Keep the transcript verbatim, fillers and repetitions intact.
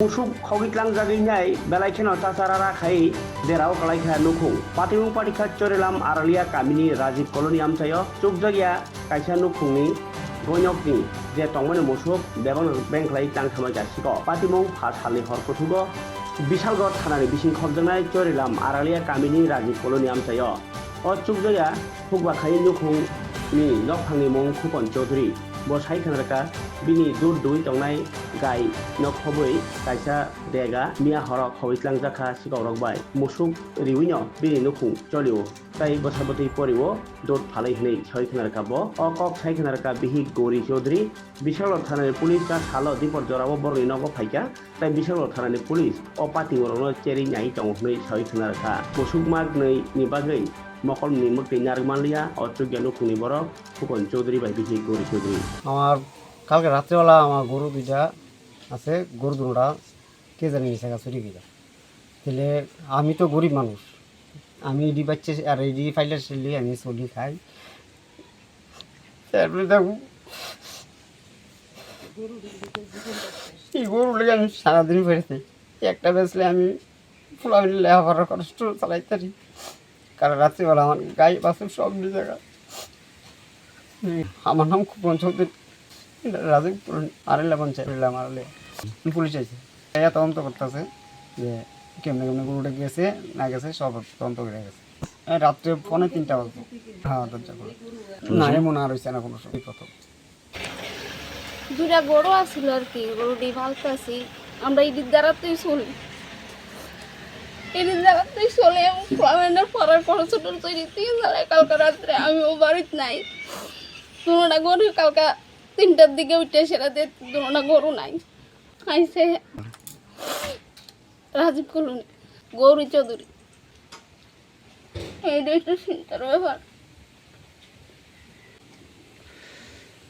Musuk khogwi tlangjagwi nai belai kheno chachara ra khai derao kalaikha nukhung. Patimung patikha Chorilam Aralia kamini Rajiv Colony amchaio chukjakya kaisa nukhungni goinokni je tongmani musuk bebak bengkhlai tang thamaikha siko. Patimung pha salni hor kuthugo Bisalgor thanani bising khopjaknai Chorilam Aralia kamini Rajiv Colony amchaio. O chukjakya hukba khai nukhungni nokphangni mung Khukon Chaudhary. Bo sai khwnarwkha bini dur dui tongnai gai nok khobwi kaisa dega miya horo khobwi tlangjakha sikokrok bai. Musuk riwino bini nukhung cholio. Tai bwsa bwtwi porio dot phalai hwnwi sai khwnarwkha bo. O kok sai khwnarwkha bihik Gauri Chaudhary. Bisalgor thanani police ta salo dipor jorao borokni nogo phaikha. Tai Bisalgor thanani police o patimorokno cherwi nai tongo hwnwi sawi khwnarwkha. Musuk maknwi ni bagwi mokolni mwktwi narwk manliya o chukya nukhungni borok Khukon Chaudhary bai bihik Gauri Chaudhary. আমার কালকে রাত্রেবেলা আমার গরু দুইটা আছে, গরু দুটা কে জানি নিচে চুরি গেল। তাহলে আমি তো গরিব মানুষ, আমি এডি বাচ্চা আর এডি ফাইলে সিলি আমি চলি খাই। তারপরে দেখো, এই গরু লেগে আমি সারাদিন বেড়েছি। একটা বেচলে আমি পোলাপান লেখাপড়ার খরচ চালাইতে পারি। কারণ রাত্রিবেলা আমার গাই বাছুর সব নিয়ে জায়গা। আমার নাম খুব অঞ্চল রাজীব আরেলা পঞ্চায়েত আরেলা। পুলিশ আছে, এরা তদন্ত করতেছে যে কেমনে কেমনে গরুটা গেছে না গেছে, সব তদন্ত করে গেছে। এই রাত্রে পৌনে তিনটা বাজে। হ্যাঁ, দরজা খোলা। না, এমন আর হইছে না কোনো সময়, এই প্রথম। দুইটা গরু আছিল আর কি, গরু দিয়ে পালতাছি আমরা, ইদির দ্বারা তুই চলি, ইদির দ্বারা তুই চলে এবং পোলাপানের পড়ার খরচ টরচ তৈরি তুই চালাই। কালকে রাত্রে আমি ও বাড়িতে নাই, দুটা গরু কালকে তিনটার দিকে উঠে সেটা দিয়ে দুটা গরু নাই। আইসে রাজীব কলোনি, গৌরী চৌধুরী। এইটা একটু চিন্তার ব্যাপার।